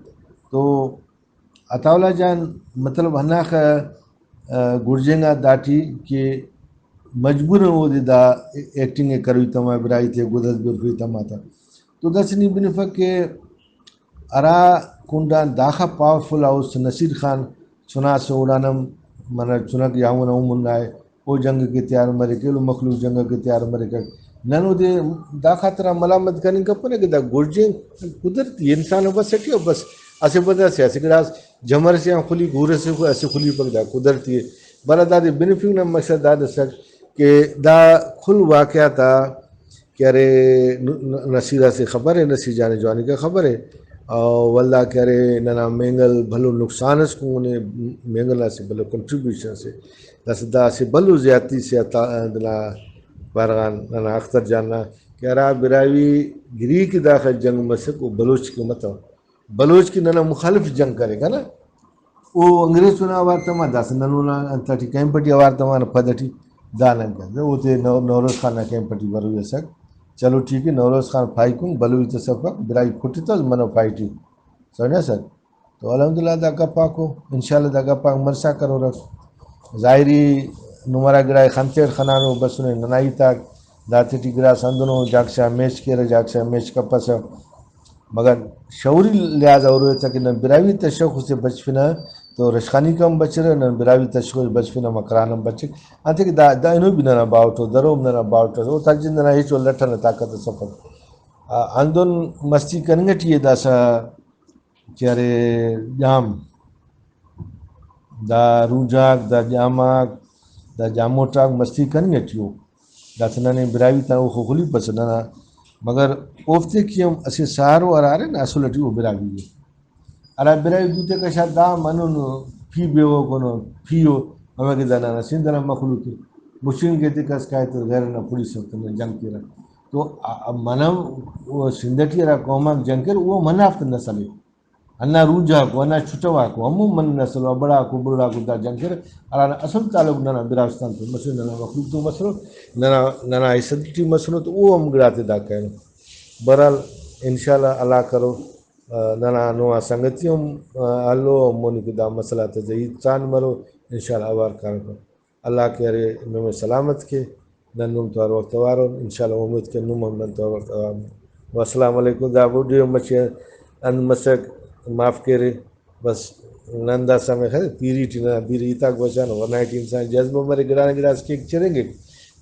تو عطا اللہ جان مطلب ہنداخہ، آ، گڈجینگا داٹی کہ مجبوراً اودے دا ایکٹنگ ء کروئی تما، براہوئی تے گد اس برفوئی تما تا۔ تو داسہ نی بنفک کہ ہرا کنڈان داخہ پاورفل آ اس نصیر خان چنا سے اوڑان ہم منہ چنک یا اونا عمر نا ء۔ او جنگ کہ تیار مریک، ایلو مخلوق جنگ کہ تیار مریکک۔ نن اودے دا خاطران ملامت کننگ کپنہ کہ دا گرجینگ قدرتی انسان ء بس ٹی ء بس۔ اسہ بندغ سے اسہ گڑاس جمر سے آن خلیک، ہور سے خو-، اسہ خلیپک، دا قدرتی ء۔ بلہ دادے بنفنگ نا مقصد داد اسک کہ دا کل واقعات آ کہ ارے ن-، ن-، نصیر اسے خبر ء، نصیر جان جوانی کا خبر ء، او ولدا کہ ارے ننا مینگل بھلو نقصان اس کنے، مینگل اسے بھلو کنٹریبیوشن سے۔ داسہ دا اسہ بھلو زیاتی سے عطا-، دنا بارغان ننا اختر جان نا کہ ہرا براہوئی گری کہ داخہ جنگ مسک، او بلوچ کہ متو۔ بلوچ کہ ننا مخالف جنگ کریکہ نا، او انگریز چنا اوار تما، داسہ نن اونا انت ٹی کیمپ ٹی اوار تما، پد ٹی دا نن کن۔ اوتے نو-، نوروز خان نا کیمپ ٹی بروئی اسک۔ چلو ٹھیک ہے، نوروز خان پھائی کن بلوئی تسپک، براہوئی کٹتس منو پھائی ٹی۔ سمجھا سر؟ تو الحمدللہ دا گپ آکو، انشاءاللہ دا گپ آک مرسا کرورک۔ ظاہری نم ہرا گڑائے خنتیٹ خنانو بسنے ننا ہیتاک، داتے ٹی گڑاس ہندنو جاکشا میچ کیرہ، جاکشا میچ کپسہ، مگر شعوری لحاظ آ ہروئے تہ کہ نن براہوئی تشخص ء بچفنہ تو رشخانیک ہم بچرہ، نن براہوئی تشخص بچفنہ مکران ہم بچک۔ انتئے کہ دا، دا اینو بھی ننا باوٹ ء، درو ہم ننا باوٹ ء، اوتا جند ئنا ہچو لٹ ئنا طاقت اس افک۔ آ، ہندن مستی کننگ ٹی ء داسہ کہ ارے جام، دا روجاک، دا جاماک، دا جاموٹاک مستی کننگ ٹی ء۔ داسہ ننے براہوئی تا اوخو خلیپسہ ننا، مگر اوفتے کہ ہم اسہ سہارو ہرا ارے نا، اصل ٹی او براہوئی ء۔ ہرا براہوئی دوتے کشا دا منن پی بیوکونو، پی او، ہمے کہ دا ننا سندھ ئنا مخلوق ء۔ مشکل کہ تے کس کائے تو غیر نا پولیس ہم تمہ جنگ کیرہ۔ تو آ-، آ منہ او سندھ ٹی ہرا قوم آک جنگ کیر، او منہ ہفت نسل ء۔ ہندا روجاکو، ہندا چٹواکو، ہمو منہ نسل و بڑاکو، بڑاکو دا جنگ کیر۔ ہرانا اصل تعلق ننا براہوستان تو مسر، ننا مخلوق تو مسر، ننا، ننا عزت ٹی مسنو تو او ہم گڑاتے دا کرینو۔ بہرحال انشاءاللہ اللہ کرو، آ، ننا نما سنگتی ہم، آ، ہلو، مونی کہ دا مسئلہ تے ہیت تان مرو، انشاءاللہ اوار کارکو۔ اللہ کہ ارے نمے سلامت کے، نن نم تو ہر وخت اوار ان، انشاءاللہ امید کے نم ہم نن تو ہر وخت اوار ان۔ والسلام علیکم۔ دا ویڈیو مچے انت مسک، معاف کیرے، بس نن دا سمے خیر پیری ٹی ننا بیری ہیتاک بچانو، ورنہ ٹی انسان جذبہ مرے گڑا نہ گڑاس کیک چرینگک،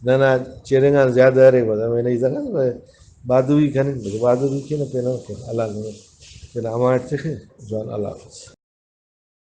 ننا چرینگان زیادہ ارے، بس ہمے نہ ہیت بہادری کننگ، بس بہادری کینہ پین ہم کینہ، اللہ نمے تینا امانٹ تخے۔ جوان، اللہ حافظ۔